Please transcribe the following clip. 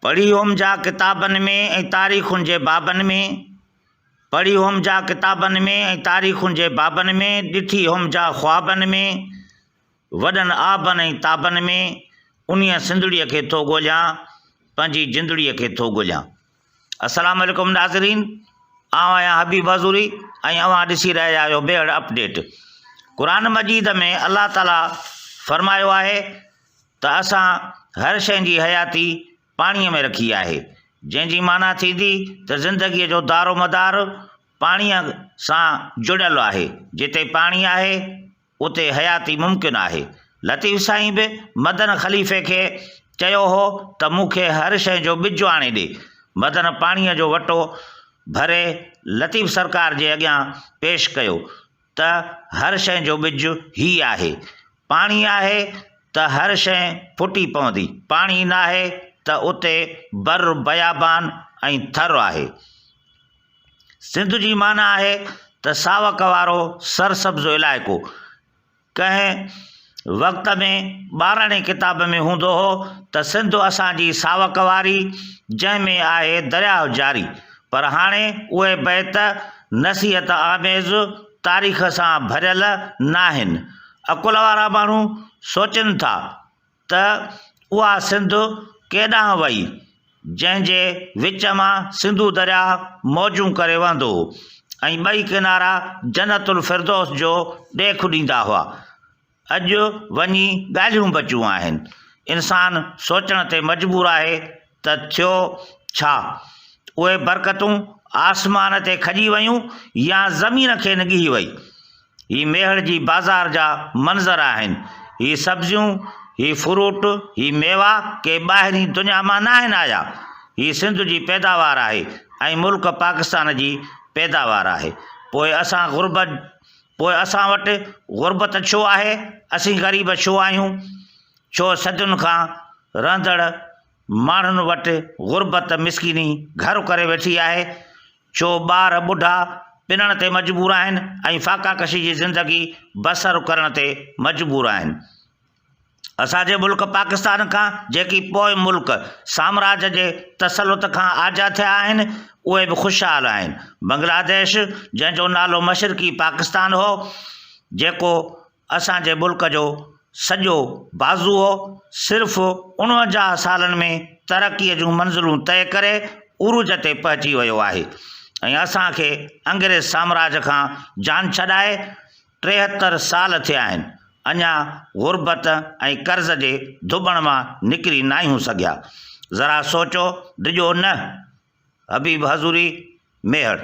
پڙهي هوم جا ڪتابن ۾ ۽ تاريخن جي بابن ۾، پڙهي هوم جا ڪتابن ۾ ۽ تاريخن جي بابن ۾، ڏٺي هوم جا خوابن ۾، وڏن آبن ۽ تابن ۾، انهيء سنڌڙيء کي ٿو ڳوليان، پنهنجي جندڙيء کي ٿو ڳوليان. السلام عليڪم ناظرين، آئون آهيان حبيب حضوري ۽ اوهان ڏسي رهيا آهيو بيهڙ اپڊيٽ. قرآن مجيد ۾ الله تعالي فرمايو آهي ته اسان هر شيء جي حياتي پاڻيء ۾ رکي آهي، جنهن جي معنيٰ ٿيندي ته زندگيء جو دارومدار پاڻيء سان جڙيل آهي، جتي پاڻي آهي، اتي حياتي ممڪن آهي. لطيف سائين به مدن خليفي کي چيو هو ته مون کي هر شيء جو ٻج آڻي ڏي. مدن پاڻيء جو وٽو ڀري لطيف سرڪار جي اڳيان پيش ڪيو ته هر شيء جو ٻج هي آهي. پاڻي آهي ته هر شيء ڦٽي پوندي، پاڻي ناهي ته اتي بر، بيابان ۽ ٿر آهي. سنڌ جي معنيٰ آهي ته ساوڪ وارو سرسبز علائقو. ڪنهن وقت ۾ ٻاراڻي ڪتاب ۾ هوندو هو ته سنڌ اسان جي ساوڪ واري، جنهن ۾ آهي درياهه جاري. پر هاڻي اهي بيت نصيحت آميز تاريخ سان ڀريل ناهن. عقل وارا ماڻهو سوچين ٿا ته اها سنڌ ڪيڏانهن وئي، جنهن جي وچ مان سنڌو درياهه موجون ڪري وهندو هو ۽ ٻئي ڪنارا جنت الفردوس جو ڏيک ڏيندا هئا. اڄ وڃي ڳالهيون بچيون آهن. انسان سوچڻ تي مجبور آهي ته ٿيو ڇا؟ اهي برڪتون آسمان تي کڄي ويون يا زمين کي نگهي وئي؟ هي ميهڙ جي بازار جا منظر آهن. هي سبزيون، هي فروٽ، هي ميوا ڪي ٻاهرين دنيا مان ناهن آيا. هي سنڌ جي پيداوار آهي ۽ ملڪ پاڪستان جي پيداوار آهي. پوء اسان غربت پوء اسان وٽ غربت ڇو آهي؟ اسين غريب ڇو آهيون؟ ڇو صدين کان رهندڙ ماڻهن وٽ غربت مسڪيني گهر ڪري ويٺي آهي؟ ڇو ٻار ٻڍا پنڻ تي مجبور آهن ۽ فاقا ڪشي جي زندگي بسر ڪرڻ تي مجبور آهن؟ اسان جي ملڪ پاڪستان کان جيڪي پوء ملڪ سامراج جي تسلط کان آجا ٿيا آهن اهي به خوشحال آهن. بنگلاديش جنهن جو نالو مشرقي پاڪستان هو جيڪو اسان جي ملڪ جو سڄو بازو هو صرف 49 سالن ۾ ترقي جون منزلون طئي ڪري عروج تي پهچي ويو آهي ۽ اسان کي انگريز سامراج کان جان ڇڏائي 73 سال ٿيا آهن، اڃا غربت ۽ قرض جي ڌٻڻ مان نڪري ناهيون سگهيا. ذرا سوچو، ڊڄو نه. حبيب حضوري، ميهڙ.